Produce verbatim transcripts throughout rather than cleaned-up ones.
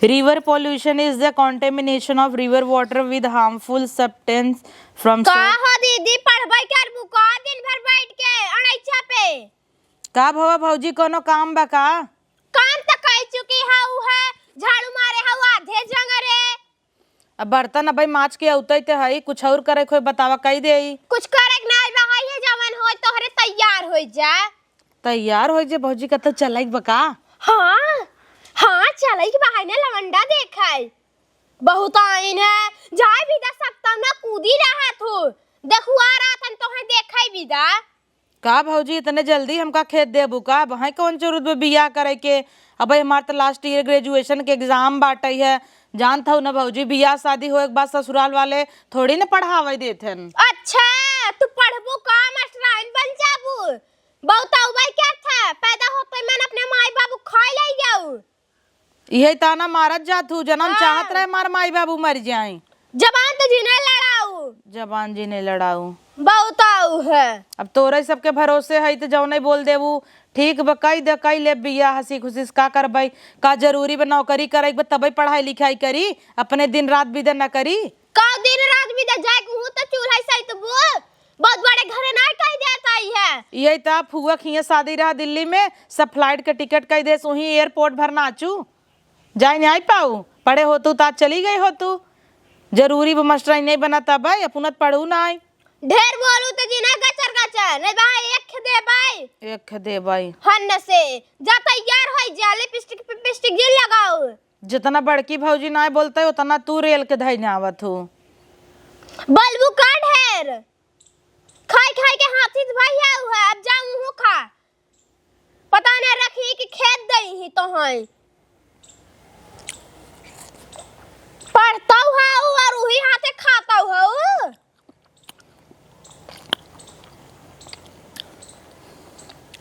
River pollution is the contamination of river water with harmful substance from का हो दीदी, पढ़बै करबू का दिन भर बैठ के अड़ैचा पे? का भवा भौजी, कोनो काम बा का? काम त कइ चुकी हऊ है, झाड़ू मारे हऊ आधे जंगरे। अब बर्तन अबे माज के अउतै ते हई, कुछ और करे खोए बतावा, कइ देई। कुछ करे के नाई बा, हई है जवन होई तोहरे तैयार होई जा। तैयार होई जे भौजी, कतौ चलई के बा का? हाँ, हाँ, चलई के बा, हई ना लवंडा देखै। बहुत आइन है, जाए भी दा सकता ना कूदी रहत हो। देखुआ रहत हन तोहे देखै भी दा। का भौजी, इतने जल्दी हमका खेत देबू का? अब हैं कौन जरूरत बा बियाह करे के? अबे हमार त last year graduation के exam बाटै है। जानत हऊ ना भौजी, बियाह शादी होए के बाद ससुराल वाले थोड़ी न पढ़ावे देत हन। अच्छा, तू पढ़बू का, मास्टराइन बन जाबू? बहुत अउबे क्या था, पैदा होते मन अपने माई बाबू खाए ले जाऊ। इहे ताना मारत जात हूँ, जनम हाँ। चाहत रहे मार माई बाबू मर जाए। जबान तो जिने लड़ाऊ। जबान जिने लड़ाऊ। बहुत आऊ है। अब तोरे सबके भरोसे है तो जौने बोल देबू, ठीक बा, कई दे, कई ले बिया, हंसी खुशी से का करबै, का जरूरी बा नौकरी करे के बा, तबै पढ़ाई लिखाई करी, अपने दिन रात बिदा न करी। का दिन रात बिदा जाए के हूँ तो चूल्हा सहित बू, बहुत बड़े घरे ना कह देता ही है। यही तो फुआ खिए शादी रहा दिल्ली में, सब flight के टिकट कह देस, वहीं airport भर नाचू। जाए नहीं आई पाऊ, पढ़े हो तू, तात चली गई हो तू। जरूरी वो मास्टराइन नहीं बना तब आई, अपनत पढ़ू ना आई। ढेर बोलू तो जी ना गचर गचर, नहीं बा एक देबाई। एक देबाई। हन्न से, जा तैयार होई जा, लिपस्टिक पिपस्टिक जिन लगाऊ। जितना बड़की भौजी ना बोलते, उतना तू रेल के धइने आवत हो। बोलबू का ढेर? खाई खाई के हाथी से भाई है, अब जाऊ हूँ खा। पता ना रखी कि खेत दई ही तो हैं। पढ़तौ हऊ और उही हाथे खातौ हऊ।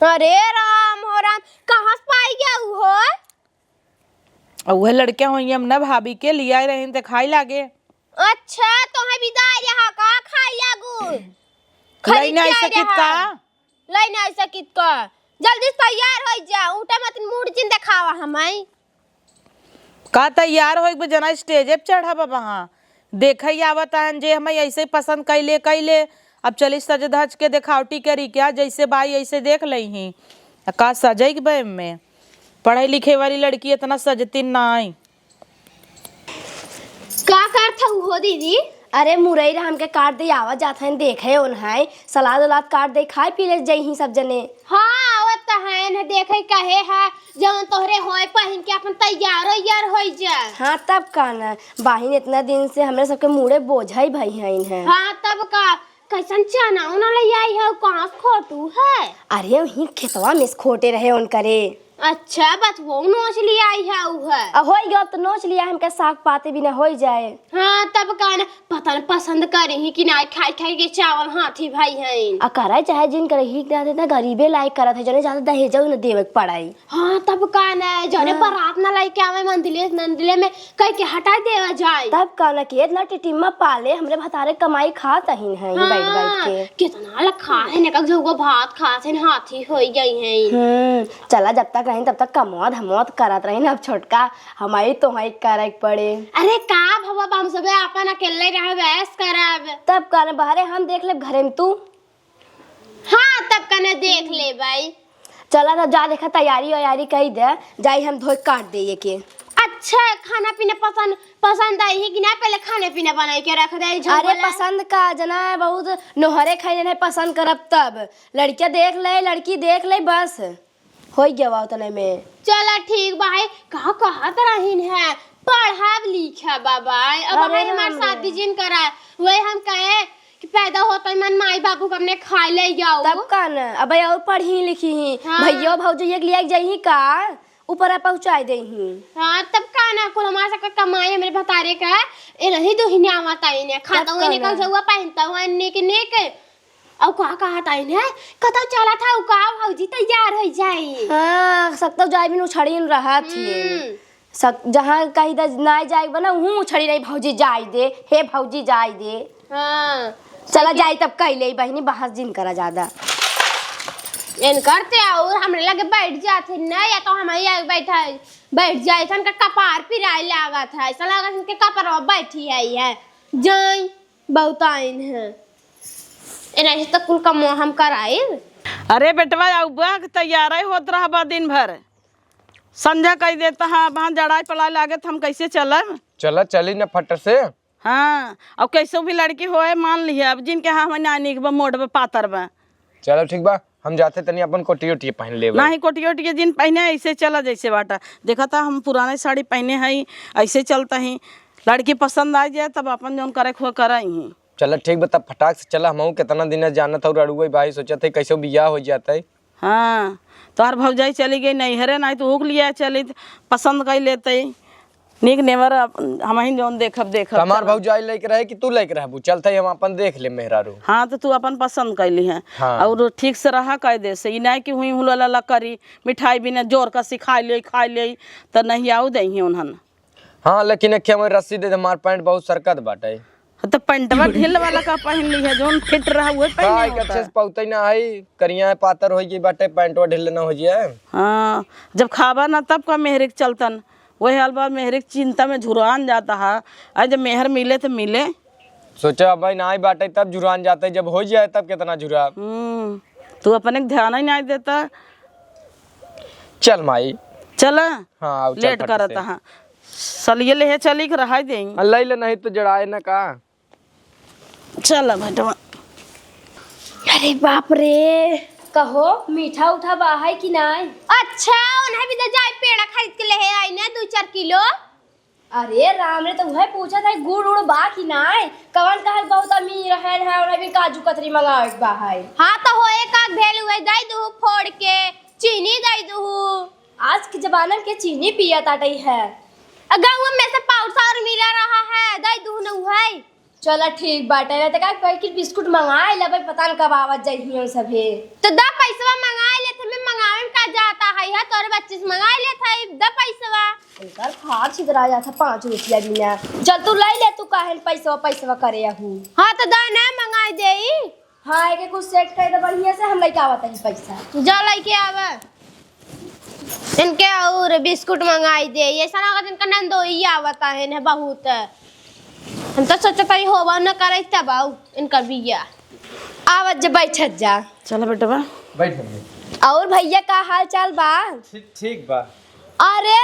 अरे राम हो राम, कहाँ से पाई गया ऊ हो? और वह लड़के होइहैं, हम ना भाभी के लियाए रहिन ते खाई लागे। अच्छा, तोहे बिदाई रहा का खाई लागू? खरीद लइने के आई आए सकित रहा। का? लइने आई सकित का? जल्दी से तैयार होई जा, उठे मत, मूड जिन देखावा हमाई। का तैयार होई के जना stage पे चढ़ा बा वहाँ? देखै आवत आन जे हमें ऐसे पसंद कैले, कैले। अब चली सज धज के देखावटी करी क्या, जैसे बाई ऐसे देख लइहीं। आ का सजै के बा एमे? पढ़े लिखे वाली लड़की इतना सजतिन नाई। का करत हऊ हो दीदी? अरे मुरई रहा, हमके काट दे, आवा जात हैं, देखे ओन है, सलाद उलाद काट दे, खाए पी ले जइहीं सब जने। हाँ, आवत त हैं न, देखे कहे है, जवन तोहरे होए पहिन के अपन तैयार उयार होई जा। हाँ, तब का न, बाहिन इतना दिन से हमरे सबके मूड़े बोझाई भई हैं। हाँ, तब का, कैसन चना उना ले आई है, कहाँ से खोटू है? अरे, वहीं खेतवा में से खोटे रहे उनकरे। अच्छा, बस वो नोच लिया आई है, उ है। आ, होई गयो, अब तो नोच लिया, हमके साग पाते बिना होई जाए। हाँ, तब का ना, पता न पसंद करी ही कि ना, खाई खाई के चावल हाथी भाई हैं। आ, करे चाहे जिन करे, ही ना देता, गरीबे लायक करत है, जने ज्यादा दहेजो न देवे के पड़ाई। हाँ, तब का ना, जने हाँ। बारात ना लेके आवे मंदिले, मंदिले में कह के हटा देवा जाए। तब का ना कि इतना टिटिम्मा पाले, हमरे भतारे कमाई खात अहिन है, हाँ, बैठ बैठ के। कितना ला खा है, एक एक झौगो भात खात है, हाथी होई गई है। हम्म, चला, जब तक रहिन तब तक कमवा धमवा करत रहिन, अब छोटका हमारी तोहाई करे के पड़े। अरे का भवा, हम सबे आपन अकेले रहे, बहस करब। तब का ना, बाहरे हम देख लेब, घरे में तू। हाँ, तब कने देख लेबै। चला त जा, देखा, तैयारी वैयारी कई दे, जाई हम धोई काट दे ये के। अच्छा, खाना पीना पसंद, पसंद आई है कि ना? पहले खाने पीने बनाई के रख दे, झोंको अरे ले। पसंद का जना, बहुत नोहरे खाई नहीं पसंद करब तब। लड़किया देख ले, लड़की देख ले, बस। होई गवा उतने में। चला ठीक बा, है का कहत रहिन है, पढ़ब लिखब बाबा, अब अरे भाई हमार राम रे। शादी जिन करा, वही हम कहे कि पैदा होते मन माई बाबू के अपने खाए ले जाओ। तब का न, अब और पढ़ी लिखी ही, हाँ। भैया भौजी एक लिया के जाई ही का, ऊपर आ पहुँचाई दे ही। हाँ, तब का ना, कुल हमार सबके कमाई हमरे भतारे का, ए नहीं दो ही न्यावा ताई ने, खाता तब हुआ का निकल ना। जाऊआ, पहनता हुआ निक निक। अउ का कहत आइन है? कतौ चलत हऊ का भौजी, तैयार होइ जाई। हाँ, सकतौ जाई बिन उछड़िन रहत ही। हम्म। सक-, जहाँ कहीं द-, नाई जाए बना, हूँ उछड़ी रही, "भौजी जाई दे, हे भौजी जाई दे।" हाँ। चला सही। जाई तब कह ले बहिनी, बहस जिन करा ज्यादा। इनकर ते और हमरे लगे बैठ जात है ना, या तो हम यहाँ बैठा बैठ जाए, इनका कपार पिराए लागत है, ऐसा लागत इनके कपरवा बैठी है, है। जाई बहुत आइन है। एना से तो कुल कमवा हम कराइब। अरे बेटवा, अउबा के तैयार होत रहबा दिन भर। संझा कई देता है, अब हाँ जड़ाई पड़ाई लागे तो हम कैसे चलब? चला, चली ना फट से। हाँ, अब कैसे भी लड़की होए, मान लिया, अब जिनके हाँ हमें ना निक बा, मोट बा, पातर बा। चलो ठीक बा, हम जाते तनी अपन कोटी ओटी पहन लेबे। नाही, कोटी ओटी जिन पहने, ऐसे चला जैसे बाटा। देखा था हम पुराने साड़ी पहने हई, ऐसे चलता ही। लड़की पसंद आ जाए तब अपन जौन करे खो करे ही। चला ठीक बा, तब फटाक से चला। हमहू कितना दिन जानत हऊ रड़ुए भाई, सोचत है कैसे बियाह हो जाता है। हाँ, तोहर भौजाई चली गई नैहरे, नाही तो ओक लिया चली त पसंद कर लेते। नीक नेवर अप-, हमहिन जौन देखब, देखब, त हमार चलब। भौजाई लइके रहे कि तू लइके रहबू? चलते हम अपन देख ले मेहरारू। हाँ, तो तू अपन पसंद कर ली है। हाँ। और ठीक से रहा कायदे से, ई नाही कि हुई हुला लला करी, मिठाई बिना जोर का सिखाई ले, खाई ले, त नहीं आऊ दे ही उन्हन। हाँ, लेकिन एक हमें रस्सी दे दे, हमार पैंट बहुत सरकत बाटे। तो पैंटवा ढील वाला का पहन ली है, जौन फिट रहा उहे पहने का होता। अच्छे से पौते ना आई, करिया पातर होई गई बाटे, पैंटवा ढील ना हो जाए। हाँ, जब खाबा ना तब का मेहरे के चलतन, वही हाल बा, मेहरे के चिंता में झुरान जाता है। आ जब मेहर मिले तो मिले। सोचा भाई ना आई बाटे तब झुरान जाते, जब हो जाए तब कितना झुरा। हम्म, तू अपने के ध्यान ही नहीं देता। चल माई। चला। हाँ, आउ, चल लेट फट करत से। हाँ। सलिए लेहे चली के रहाई देई। आ, लई ले, नहीं तो जड़ाए ना का। चला बेटवा। अरे बाप रे। कहो, मीठा उठा बा है कि नाय? अच्छा, उन्हें भी दे जाए, पेड़ा खरीद के लेहे आई ना दो चार किलो। अरे राम रे, तो वह पूछत है गुड़ उड़ बा कि नाय? कवन कहल बहुत अमीर है, है, उन्हें भी काजू कतरी मंगावे के बा है। हाँ, तो होए का भेल हुए, दई दू फोड़ के, चीनी दई दू। आज के जमाना के चीनी पिया ताटई है। अ, गाँव में से पाउच और मिला रहा है, दई दू न उहै। चला ठीक बाटे, ना तो का कही कि बिस्कुट मंगाए लेबै, पता न कब आवत जइहियो सभे। तो दा पैसवा मंगाए लेत, हमें मंगावे में का जाता है, है तोरे बच्चे से मंगाए लेत है, दा पैसवा। इनकर खाब छितरा जात है पाँच रुपया बिना। चल तू लई ले, तू काहे न पैसवा, पैसवा करे अहू। हाँ तो दा ना मंगाए देई। हाँ, एके कुछ सेट कर दे बढ़िया से, हम लइके आवत हई पैसा। जा लइके आवा। इनके और बिस्कुट मंगाई दे, ऐसा लागत इनका नंदोई आवत है इन्हें बहुत। हम तो सोचत हई होबा न करे तब आऊ इनका बिया। आवत जा, बैठत जा। चला बेटवा। बैठ मम्मी। और भैया का हाल चाल बा? ठीक, ठीक बा। अरे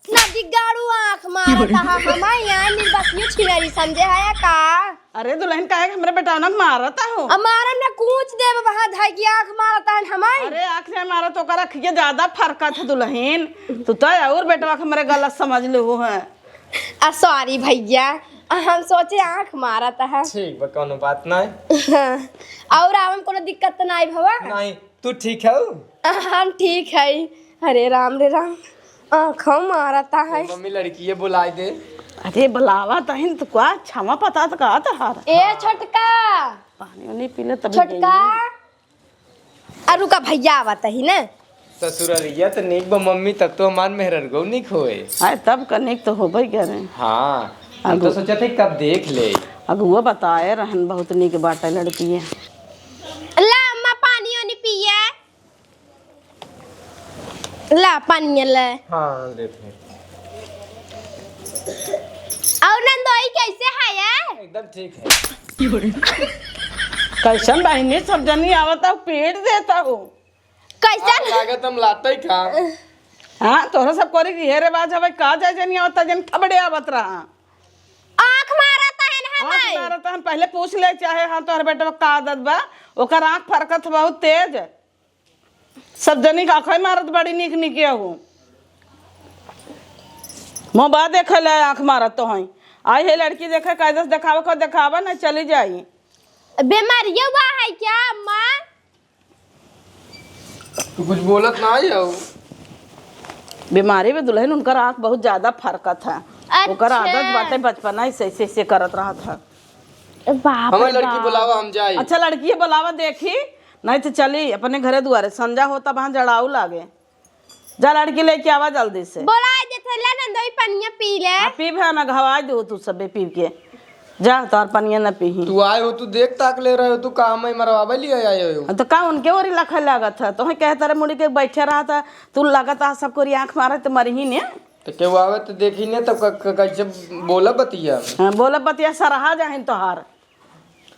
नदी गाड़ू आँख मारत हा, हमार यहाँ निर्वासियों छिनारी समझे है का? अरे दुल्हन, काहे के हमरे बेटाना के मारत हो? अब मारम ना, कूच देब वहाँ धइ के आँख मारत हन हमार। अरे आँख नहीं मारत, ओकर अखिया ज्यादा फरकत है दुल्हन। तू तो और बेटवा के हमरे गलत समझ ले हो है। आ सॉरी भैया, हम सोचे आँख मारत है। ठीक बा, कौनो बात नहीं। हाँ। और आवे में कोनो दिक्कत तो नहीं भवा? नहीं। तू ठीक हऊ? हम ठीक हई। अरे राम रे राम, आँखों मारता है। मम्मी, लड़किए बुलाए दे। अरे बुलावा तहिन तो का, छावा पता तो का तोहार। ए छोटका। पानी उनी पी ले तभी छोटका। जाएंगे। आ रुका भैया आवत ही ना। ससुररिया तो नीक बा मम्मी, तब तो हमार मेहररुआ नीक होए। आए तब का नीक तो होबे करे। हाँ, हम तो अगु- सोचत ही कब देख ले। अगुआ बताए रहन बहुत नीक बाटे लड़किए। ला अम्मा पानी ओनी पिए। ला पानी ले। हाँ, लेते हैं। और नंदोई कैसे है ये? एकदम ठीक है। कैसन बहिनी, सब जनी आवत हो, पीट देत हो। कैसन? आग लागत हम लाते का? हाँ, तोहरा सब करे की हे रिवाज हवे, का जाए जनी आवत, जन खबड़े आवत रहा। आँख मारत है ना आँख हमार। मारत हन, पहले पूछ ले चाहे, हाँ, तोहर बेटवा का आदत बा, ओकर आँख फरकत बहुत तेज। सब जनी का आँखें मारत बड़ी नीक नीक हो। मोबा देखे ले आँख मारत तो हैं। आई है लड़की देखे, कायदे से देखावे को देखावा, नहीं चली जाई। बीमारियों बा है क्या अम्मा? तू कुछ बोलत ना आई हो। बीमारी में दुल्हन उनकर आँख बहुत ज्यादा फरकत है। अच्छा। ओकर आदत बाटे बचपना से ऐसे ऐसे करत रहत है। बाप हमारी रे लड़की बाप। बुलावा, हम जाई। अच्छा, लड़की बुलावा, देखी, नहीं तो चली अपने घरे दुआरे। संझा होता, वहाँ जड़ाऊ लागे। जा, लड़की लेके आवा जल्दी से। बोला देते, ले नंदोई, पनिया पी ले। हाँ, पीब है ना, घवाई दो तू सबे पीब के। जा, तोहर पनिया न पीही। तू आए हो, तू देख ताक ले रहे हो, तू का हमें मरवावे लिए आए हो? तो का उनके ओरी लखे लागत है? तोहे कहे तारे मुड़ी के बैठे रहा था, तू लागत आ सबको ओरी आँख मारे तो मरही ने। तो केहू आवे तो देखी ने, तब क-, क-, कैसे बोला बतिया? हाँ, बोला बतिया सरहा जाहिन तोहार।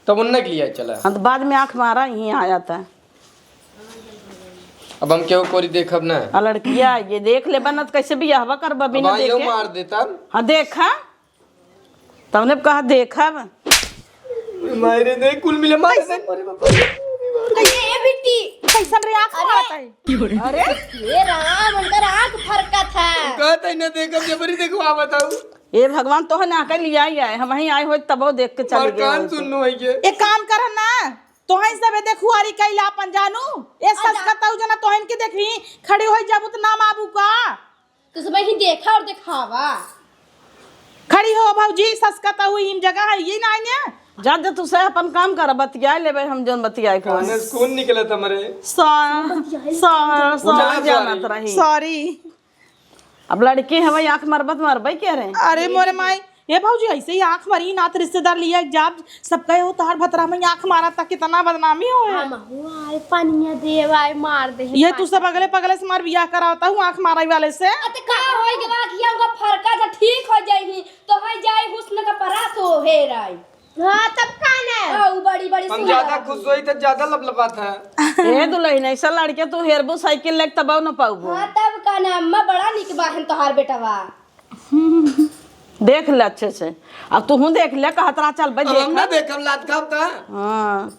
तब उन्ने के लिए चला। हाँ, तो बाद में आँख मारा, यहीं आ जाता है। अब हम केहू कोरी देखब ना। आ लड़किया, ये देख ले बनत, कैसे बियाहवा करबा अब बिना हाँ, यो देखे? मार देता। हाँ, देखा। तवने कहा देखब। मारे दे, कुल मिले मारे दे। अरे बाप रे। कैसे ए बिट्टी? कैसन रे आँख अरे। मारत है? अरे, हे राम, उनकर आँख फरकत है। कहत है ना देखब, जबरी देखो, आ बताऊ। ए भगवान, तोहे ना के लिया ही आए, हम ही आए होई तबो देख के चली और गए कान होई। सुननो है ये। एक काम कर ना, तोहे सबे देखुआरी कैला अपन जानू। ए सस का ताऊ जना तोहन के देखी, खड़ी होई जाबू त नाम आबू का? तो सब ही देखा और दिखावा। खड़ी हो भौजी, सस का ताऊ इन जगह है, ये ना आइने। जा, जा, तू से अपन काम कर, बतिया लेबे हम जोन बतियाए को। काने से खून निकलत हमरे। सॉ-, सॉ-, सॉ-, उठा जानत रही। सॉरी। अब लड़की हवे, आँख मरबत मरबे के रे। अरे मोरे माई, ए भौजी, ऐसे ही आँख मरी, नात रिश्तेदार लिया जाब, सब कहे हो तोहार भतरा में आँख मारा था, कितना बदनामी हो है। हम हुआ आए पनिया देव आए मार दे। ये तू सब अगले पगले से मार बियाह करावता हूँ आँख माराई वाले से। अते का होई गवा कि हमका फरका था, ठीक हो जाई ही, तो है जाई हुस्न का परास हो हे राई। हाँ, तब का ना? हाँ, उ बड़ी बड़ी हम सुंदर ज्यादा है। खुश होई तो ज्यादा लपलपात है। ए दुल्हन, ऐसा लड़के तू हेरबू साइकिल लेके तब न पाऊबू। हाँ, तब का ना, अम्मा बड़ा निक बा हम तोहार बेटवा। देख ले अच्छे से। अब तू हूँ देख ले, कहत रहा चल बे अब हम देख। ना देखब, लात खाब का? हाँ।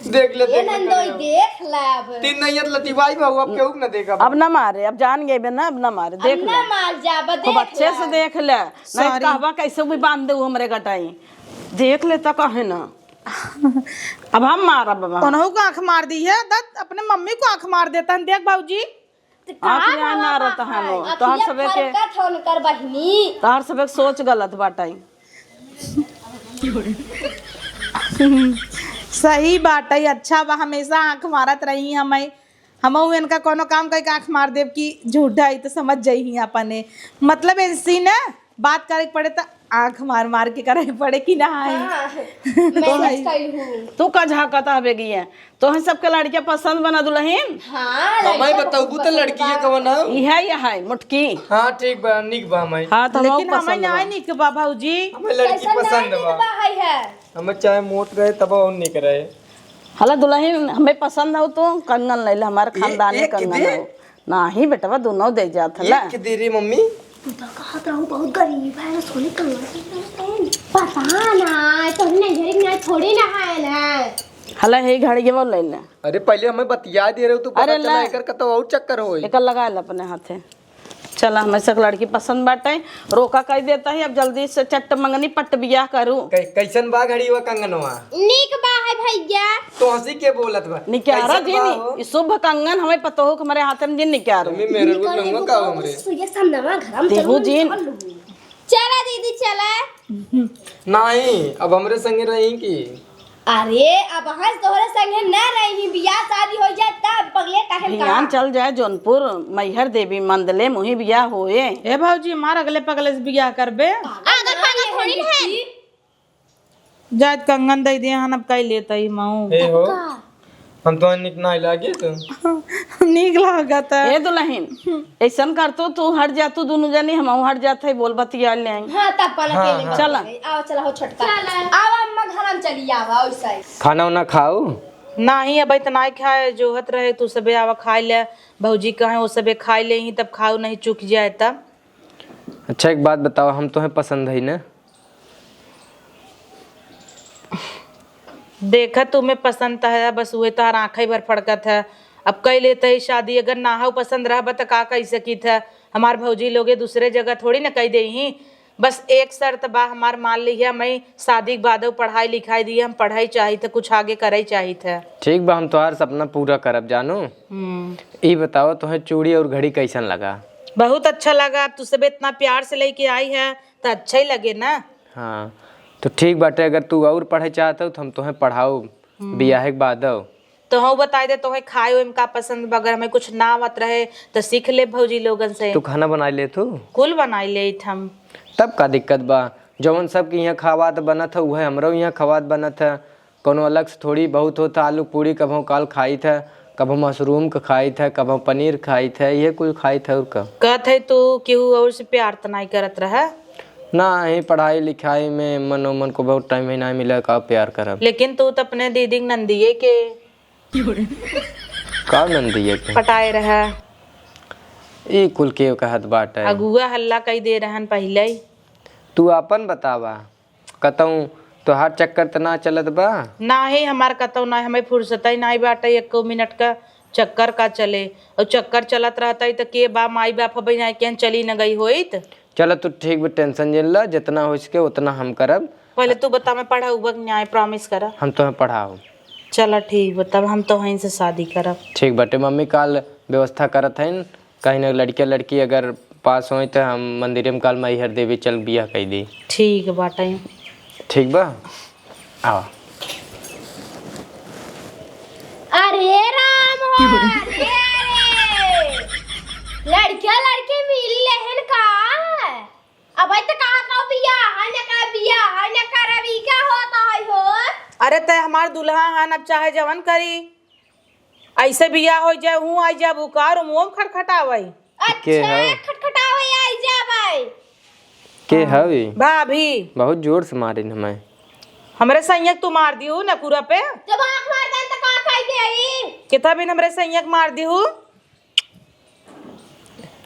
देख ले, ये देख ले, नंदोई, देख ले। देख ले अब। तीन नहीं है तो लतीबाई बा, अब केहू के ना देखब। अब ना मारे, अब जान गए बे ना, अब ना मारे, अब देख ना ले। मार जा, अब खूब देख अच्छे ले। से देख ले, नहीं तो सॉरी। कहबा कैसे भी बांध दे हमरे गटाई। देख ले तो कहे ना। अब हम मारब बाबा। उन्हों को आँख मार दी है, दत अपने मम्मी को आँख मार देता है। देख बाबूजी, तो का आँख में बाबा मारत है? हनो। तोहर अखिया सबे के फरकत है उनकर बहिनी। तोहर सबे के सोच गलत बाटे। सही बाटे, अच्छा बा, हमेशा आँख मारत रही हमें। हमहू इनका कोनो काम कइके आँख मार देब कि झूठा है, तो समझ जाई ही अपने। मतलब इनसे ना बात करे के पड़े तो आँख मार मार के करे के पड़े कि ना है। हाँ, तो मैनेज है। कइल हूँ। तू का झाँकत हवे गिया? तोहन सबके लड़किया पसंद बना दुल्हन? हाँ, हमें लड़किया बताऊ बहुत तो पसंद लड़की है बा। कवन है? इहे, इहे है, मोटकी। हाँ, ठीक बा, निक बा हमें। हाँ, तो लेकिन हमहू हमें पसंद ना बा। निक बा भौजी। हमें लड़की कैसन पसंद ना निक बा। बा है, है? हमें चाहे मोट रहे तब और निक रहे। हला दुल्हन, हमें पसंद हो तो कंगन ले ले, हमारे ए-, खानदानी एक कंगन दे। हो। नाही बेटवा, दोनों दे जात हला। एक दे रे मम्मी। तू तो कहत रहू बहुत गरीब है, सोने कंगन से पहन। पता ना, तो नैहर में थोड़ी ना है ना। हला हे घड़ी के वो ले ले। अरे पहले हमें बतिया दे रहे हो, तू पता अरे चला ला। एकर कतो और चक्कर होई। एकर लगा ले अपने हाथे। चला, हमें से लड़की पसंद बाटे, रोका कइ देता ही, अब जल्दी से चट्ट मंगनी पट्ट बियाह करू। कै-, कैसन बा घड़ी वा कंगनवा? नीक बा है भैया। तो हंसी के बोलत बा? निकारा कैसन जी बा नी, हो? ई शुभ कंगन हमें पतोहू के हमरे हाथ में जी निकारू। मम्मी मेरे को निकाल लूंगा लेबू का तो हमरे? सुइया सामने में घर में देहू चलू, जी। निकाल लूंगी। चला दीदी, चला। नहीं, अब हमरे संगे रही की? अरे, अब हंस तोहरे संगे न रही, बियाह शादी हो जाए तब पगले काहे का? ध्यान चल जाए जौनपुर, मैहर देवी मंदले मुही बियाह होए। ए भौजी, मार अगले पगले से बियाह करबे? पागल पागल थोड़ी ना है। जाए कंगन दे दिए हन, अब कई लेता ही माऊ। ए हो, का? हम तो निक ना लागे तो। नीक लागत है। ए दुल्हन, ऐसन कर तू, तू हट जा, तू दोनों जनी, हम हट जात है, बोल बतिया ले आई। हाँ, तब अपन हाँ, अकेले हाँ। कर चला। ले। आओ, चला हो छोटका। चला। आओ अम्मा, घर हम चली आवा, ओइसे। खाना उना खाऊ? नाही, अब इतना ही खाए, जोहत रहे, तू सबे आवा खाए ले, भौजी कहे, वो सबे खाए ले ही, तब खाऊ, नहीं चुक जाए तब। अच्छा, एक बात बताओ, हम तोहे पसंद है ना? देखा, तुम्हें पसंद तो है, बस उहे तोहार आँखें भर फड़कत है। अब कई लेते ही शादी, अगर नाहू पसंद रहबा त का कही सकित है? हमार भौजी लोगे दूसरे जगह थोड़ी न कही देही। बस एक शर्त बा हमार, मान लिया, मैं शादी के बादो पढ़ाई लिखाई दिए, हम पढ़ाई चाहित है, कुछ आगे करे चाहित है। ठीक बा, हम तोहार सपना पूरा करब जानू। हम्म। ई बताओ, तोहे चूड़ी और घड़ी कैसन लगा? बहुत अच्छा लगा, अब तू सब इतना प्यार से लेके आई है, त अच्छा ही लगे ना। हाँ, तो ठीक बाटे, अगर तू और पढ़े चाहत हो, तो हम तोहे पढ़ाऊ, हम्म। बियाहे के बाद हो। तो हम बताई दे, तोहे खाए ओए में का पसंद बा, अगर हमें कुछ ना आवत रहे, तो सीख ले भौजी लोगन से। तू खाना बनाई लेत हो? कुल बनाई लेत हम। तब का दिक्कत बा? जवन सबके इहाँ खवात बनत है, उहे हमरो इहाँ खवात बनत है। कौनो अलग से थोड़ी बहुत होत है, आलू पूड़ी कभौ काल खाइत है, कभौ मशरूम क खाइत है, कभौ पनीर खाइत है, इहे कुल खाइत है और का। कहत है तू केहू और से प्यार त नाई करत रहा? नाहीं, पढ़ाई लिखाई में मन ओमन को बहुत टाइम ही नाई मिला, का प्यार करब। लेकिन तू त अपने दीदी क नंदिये के का नंदिये के? पटाए रहा। ई कुल के कहत बाटे? अगुआ हल्ला कई दे रहन पहिले ही। तू आपन बतावा, कतहूँ तोहार चक्कर त ना चलत बा? नाहीं, हमार कतहूँ ना, हमें फुर्सत ही नाहीं बाटे एको मिनट का चक्कर का चले। और चक्कर चलत रहता ही त के बा, माई बाप हबे ना, केहन चली न गई होइत। चला तू ठीक बा, टेंशन जिन ला, जितना हो सके उतना हम करब। पहिले तू बता, मैं पढ़ाऊबा कि नाहीं, प्रॉमिस करा। हम तोहे पढ़ाओ। चला ठीक बा, तब हम तोहइन से शादी करब। ठीक बाटे मम्मी, काल व्यवस्था करत हइन, कहीं ना लड़किया लड़की अगर पास होई त हम मंदिरे में काल मैहर देवी चल बियाह कई दी। ठीक बाटे। ठीक बा, आवा। अरे राम हो, अरे रे, लड़किया लड़की मिल लेहन का? अबे त कहा का बियाह है न, का बियाह है न करब, ई का होता है हो? अरे तय हमार दुल्हा हन, अब चाहे जवन करी। ऐसे बियाह हो जाए, हूँ आई जाबू का, और मुँह खटखटावई। के अच्छा, हव? खटखटावई आई जाबई। के हवी? भाभी। बहुत जोर से मारिन हमें। हमरे सैया क तू मार दिहू नकुरा पे। जब आँख मार देन त का कह दे आई? कितना बिन हमरे सैया क मार दिहू।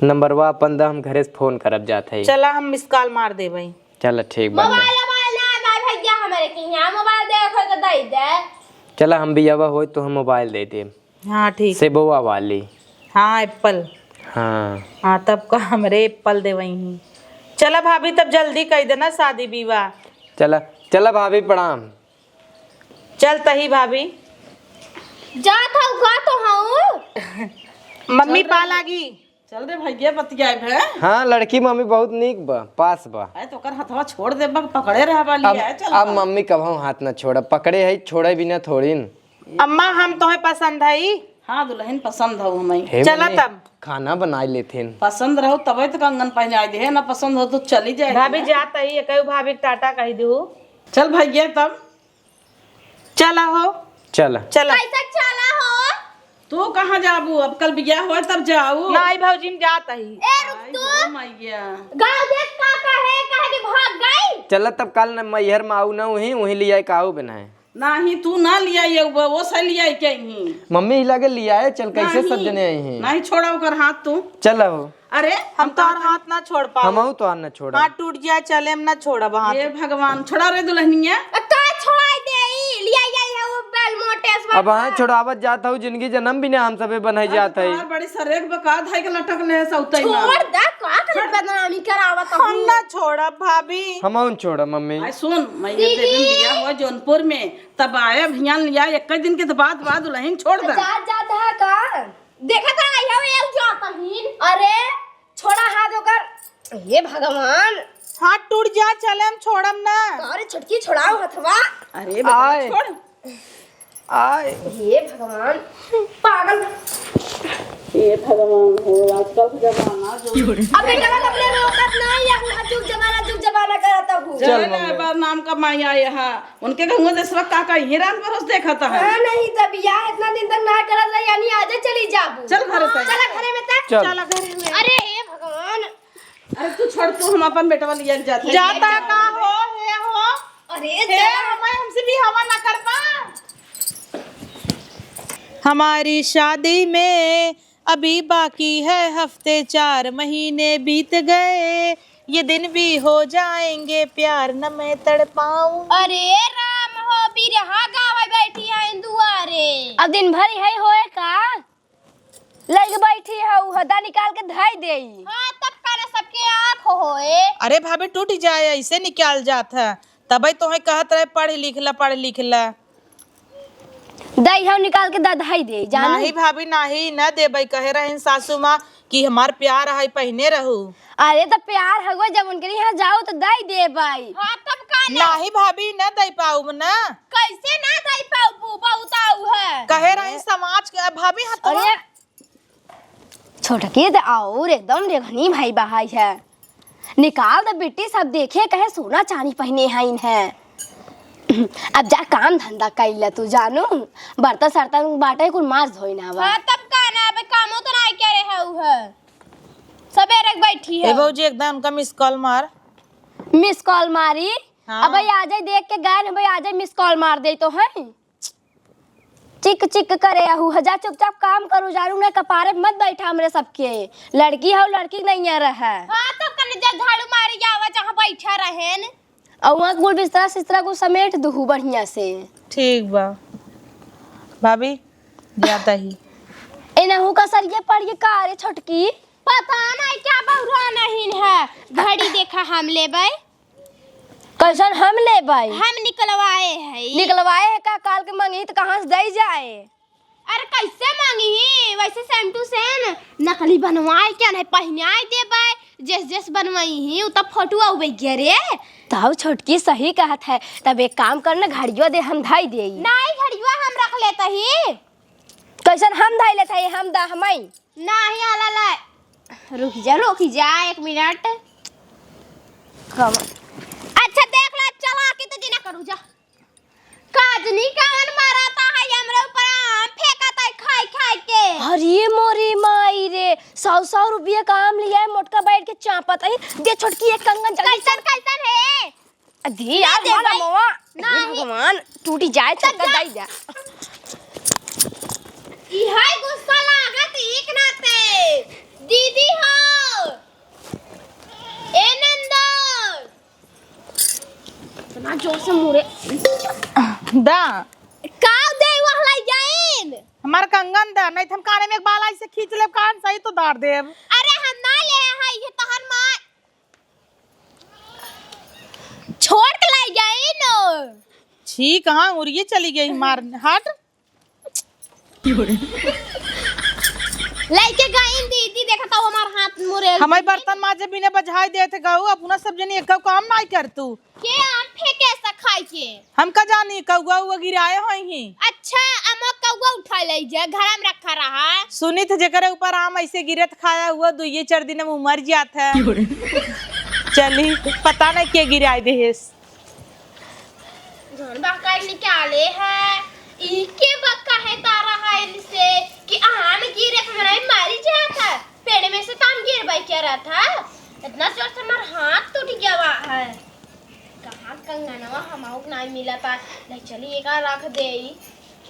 नंबरवा अपन द, हम घरे से फोन करब जात हई। चला, हम मिस कॉल मार देबई। चला, ठीक बा। मोबाइल, मोबाइल ना बा भैया, हमरे के यहाँ मोबाइल दे, खोल के दे दे। चला, हम बियावा होई तो हम मोबाइल दे देब। हाँ, ठीक। सेबवा वाली। हाँ, एप्पल। हाँ। हाँ, तब का हमरे एप्पल देवई ही। चला भाभी, तब जल्दी कई देना शादी विवाह। चला, चला भाभी, प्रणाम। चल तही भाभी। जात हऊ का तो हऊ? मम्मी चल पा रे। लागी। चल रे भैया, बतियाए भे। हाँ, लड़की मम्मी बहुत नीक बा, पास बा। अरे तो ओकर हथवा छोड़ दे, बक पकड़े रह वाली अब, है, चल अब बा। मम्मी कभौ हाथ ना छोड़ा, पकड़े है, छोड़े बिना थोड़ी न। अम्मा, हम तोहे पसंद हई। हाँ, दुल्हन पसंद हऊ हमें। हे चला मम्मी, तब। खाना बनाई लेथिन। पसंद रहो तबे तो कंगन पहनाई दे, ना पसंद हो तो चली जाए। भाभी जात हई, एकहू भाभी के टाटा कह दू। चल भैया तब। चला हो। चला। चला। कैसे चला हो? तू कहाँ जाबू? अब कल बियाह होए तब जाऊ। नाई भौजी, हम जात हई। ए, रुक आई तू। हो मैया। गाँव देख का कहे, कहे कि भाग गई। चला तब कल न मैहर में आऊ न, वहीं, वहीं लियाए काऊ बनाए। नाहीं, तू ना लियाए, ये वो, वो से लियाए के ही। मम्मी ही लागे लियाए, चल कैसे नाहीं। सब जने आई हैं। नाहीं, छोड़ा ओकर हाथ तू। चला हो। अरे, हम तोहार हाथ ना छोड़ पाऊ। हमहू तोहार ना छोड़ब। हाथ टूट जाए, चले हम ना छोड़ब हाथ। हे भगवान, छोड़ा रे दुल्हनिया। अ, का छोड़ाई देई? लिया, लिया, लिया, वो बेल मोटेस अब हाँ छोड़ावत जात हऊ, जिंदगी जनम भी ना हम सबे बनाई जात है। तोहार बड़ी सरेक बका धाई के लटक ले सौतई में। छोड़ दे, का करे बदनामी करावत हऊ? हम ना छोड़ब भाभी। हमहू ना छोड़ब मम्मी। आई सुन, मैं ये दीदी। देवी बिया हुआ जौनपुर में, तब आए अभियान लिया, एक दिन के तो बात, बात दुल्हन छोड़ दे। जा, जा, जा का? देखत रहा, यहू एक जात हीन। अरे, छोड़ा हाथ ओकर। हे भगवान। हाथ टूट जा, चले हम छोड़म ना। अरे, छोटकी, छोड़ाओ हथवा। अरे, बेटा, आय। छोड़। आय। हे भगवान, पागल। हे भगवान हो, आजकल के जमाना जो अब बेटा, अपने रोकत नहीं, यहू जुग जमाना, जुग जमाना करत हूँ। चल, चल, मम्मी। बार नाम कमाई आए हा। उनके कहूँ देसवा का का इहे रात भरोस देखत है। हाँ, नहीं त बियाह इतना दिन तक ना करत रही, यानी आजे चली जाबू। चल घरे से। चला घरे में त। चल। चला घरे में। अरे हे भगवान। अरे तू छोड़, तू हम अपन बेटवा लिया के जाते हैं। जाता का हो, हे हो? अरे हे, चला। हमारे हमसे भी हवा ना करबा। हमारी शादी में अभी बाकी है हफ्ते, चार महीने बीत गए, ये दिन भी हो जाएंगे प्यार, न मैं तड़पाऊं। अरे राम हो, बिरहा गावे बैठी है दुआरे। अब दिन भर यही होए का? लइके बैठी है, उ हदा निकाल के धई देई। हाँ, तब का ना सबके आँख होए। अरे भाभी, टूट जाए, ऐसे निकाल जात है, तबे तोहे कहत रहे पढ़ लिख ला, पढ़ लिख ला। दई हऊ निकाल के दधई दे, जानू। नाही भाभी, नाही, न देबै। कहे रहिन सासू माँ कि हमार प्यार है, पहिने रहू। अरे त प्यार हउए, जब उनके यहाँ जाऊ त दई देबै। हाँ, तब का ना? नाही भाभी, न दई पाउब न। कैसे ना दई पाउबू, बहुत आऊ है। कहे रहिन समाज के, भाभी, हाँ तो अरे, छोटकी त और एकदम रेघनी भाई बहाई है। निकाल दे बिट्टी, सब देखे कहे सोना चानी पहिने हइन है। अब जा काम धंधा कइला तू जानू, बर्तन सर्तन बाटे कुल माज धोई ना बा। हाँ, तब का ना, अबे कामो तो नाई करे हउ है, सबेरे के बैठी ए है। भौजी, एक दान उनका miss call मार। Miss call मारी? हाँ। अबे आ जाई, देख के गए न, अबे आ जाई, miss call मार दे तो है। चिक चिक करे अहू ह, जा चुपचाप काम करू जानू, ना कपारे पे मत बैठा हमरे सबके। लड़की हउ, लड़की नहीं है रहे। हाँ, तो कने जा झाड़ू मारी जावा, जहाँ बैठा रहेन। अउ वहाँ कुल बिस्तरा सिस्तरा कुल समेट दुहू बढ़िया से। ठीक बा भाभी, जाता ही। एनहू का सरिये पड़िए का रे छोटकी? पता नहीं क्या बउरा नहीं है। घड़ी देखा हम लेबै। कैसन हम लेबै? हम निकलवाए है। निकलवाए है का? काल के मंगही त कहाँ से दई जाए? अरे कैसे मंगही? वैसे same to same नकली बनवाए के नहीं पहिनाए देबै। जैस जैस बनवाई ही उ तब फोटो आउबे गे रे। ताऊ छोटकी सही कहत है, तब एक काम कर ना, घड़ियो दे हम धई देई। नहीं, घड़ियो हम रख लेत ही। कैसन हम धई लेत है, हम दा हमई। नाही आला ला। रुक जा, रुक जा एक मिनट। कम। अच्छा देख ला, चला के तो जिना करू जा। काजनी कावन मारता है हमरे ऊपर, आम फेंकत है खाई खाई के। अरे मोरी माई रे, सौ सौ रुपया का आम लिया है, मोटका बैठ के चापत है। दे छोटकी एक कंगन जल्दी कैसन, से। कैसन है? अरे यार, दे मारा भाई। मोवा। हे नहीं। भगवान, टूटी जाए, तो छोटका जा। दई जा। इहै गुस्सा लागत एक नाते। दीदी हो। ए नंदो। इतना जोर से मुड़े। दा। का दे वह लाई जाइन? हमार कंगन दा, नहीं तो हम काने में एक बाल ऐसे खींच लेब, कान सही तो दार देब। अरे हम ना ले है, ये तहर माँ छोड़ के लाई गई न। छी, कहाँ उड़िए चली गई मार, हट। लइके गई दीदी, देखा तो हमार हाथ मुरे। हमारे बर्तन माजे बिना बझाई देत गऊ, अपना सब जनी एक काम नाई कर तू। के आम फेंके ऐसा खाई के? हम का जानी, कौआ उआ गिराए होई ही। अच्छा, अमो कौआ उठा ले जे, घर में रखा रहा। सुनी थे, जेकरे ऊपर आम ऐसे गिरत खाया हुआ, दुइये चार दिन में उमर जात है। चली, पता नहीं के गिराए देहेस। जौन बहकाई निकाले है, ई के बक्का है तारा है इनसे कि आम गिरे पे मनाई मारी जात है। पेड़ में से तो आम गिर बाई क्या रहा था? इतना जोर से हमार हाथ टूट गया हुआ है। कहाँ कंगनवा हमाउक नाई मिला था, ले चली एका रख देई।